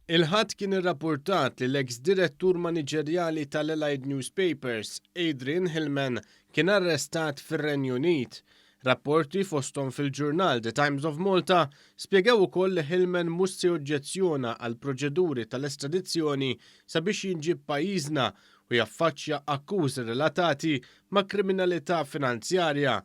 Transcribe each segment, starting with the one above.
Il-Ħadd kien irrappurtat li l-eks direttur maniġerjali tal-Allied Newspapers, Adrian Hillman, kien arrestat fir-Renju Unit. Rapporti fosthom fil-ġurnal The Times of Malta spjegaw ukoll li Hillman mhux se joġġezzjona għal proċeduri tal-estradizzjoni sabiex jinġieb pajjiżna u jaffaċċja akkużi relatati ma' kriminalità finanzjarja.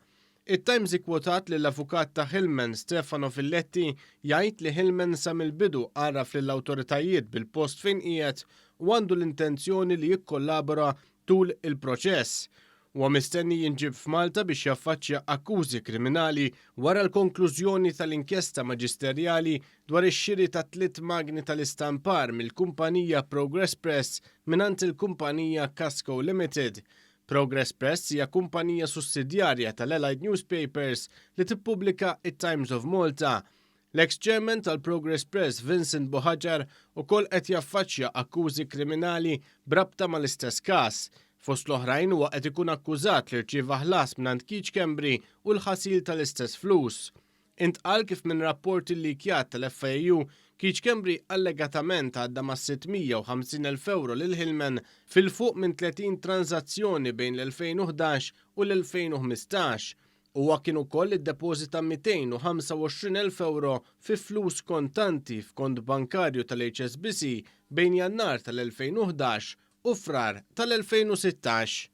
It-Times ikkwotat lill-avukat ta' Hillman, Stefano Filletti, jgħid li Hillman sa mill-bidu għarraf lill-awtoritajiet bil-post fejn qiegħed u għandu l-intenzjoni li jikkollabora tul il-proċess. Huwa mistenni jinġieb f'Malta biex jaffaċċja akkużi kriminali wara l-konklużjoni tal-inkjesta maġisterjali dwar ix-xiri ta' tliet magni tal-istampar mill-kumpanija Progress Press mingħand il-kumpanija Kasco Limited. Progress Press hija kumpanija sussidjarja tal-Allied Newspapers li tippubblika it-Times of Malta. L-ex chairman tal-Progress Press Vincent Buhagiar ukoll qed jaffaċċja akkużi kriminali b'rabta mal-istess każ. Fost l-oħrajn huwa qed ikun akkużat li rċieva ħlas mingħand Keith Schembri u l-ħasil tal-istess flus. Intqal kif minn rapport illikjat tal-FIAU, Keith Schembri allegatament għadda ma' 650,000 euro lil Hillman fil-fuq minn 30 tranzazzjoni bejn l-2011 u l-2015. Huwa kien ukoll iddepożita 225,000 euro fi flus kontanti f'kont bankarju tal-HSBC bejn Jannar tal-2011 u Frar tal-2016.